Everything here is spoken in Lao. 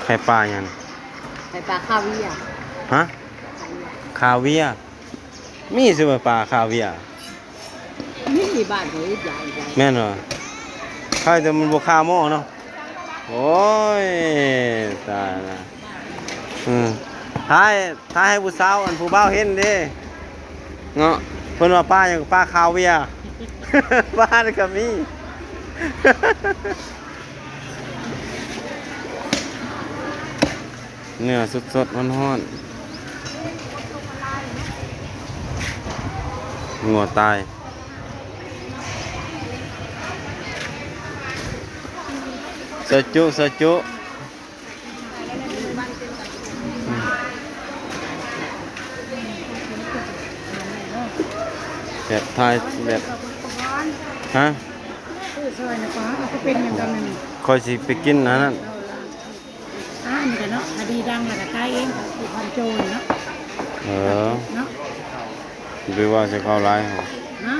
ໄຂ່ປາຫຍັງ? ໄຂ່ປາຄາເວຍ. ຮະ? ຄາເວຍ. ມີຊື່ວ່າປາຄາເວຍ? ມີ ບ້ານຂ້ອຍເຮັດຫຼາຍໆ. ແມ່ນບໍ່? ຄາແຕ່ມັນບໍ່ຄາໝໍ້ເນາະ. ໂອ້ຍ ຕາຍລະ. ອືມ ຖ່າຍ ຖ່າຍໃຫ້ຜູ້ສາວ ອັນ ຜູ້ບ່າວເຫັນເດ້ເນາະ. ເພິ່ນວ່າປາຫຍັງ? ປາຄາເວຍ. ປານີ້ກໍມີ. ເນື້ອສົດໆ ຮ້ອນໆ ງົວຕາຍ. ຊອຍຈຸ ຊອຍຈຸ. ແບບຖ່າຍແບບ ຮະ? ຂ້ອຍຊິໄປກິນອັນນັ້ນ. ອ່າ ນີ້ກະເນາະ ຄະດີດັງແລ້ວກະຕາຍເອງ ທີ່ພັນໂຈນເນາະ. ເອີ ເນາະ ໄປເວົ້າໃສ່ເຂົາຫຼາຍ. ຮະ?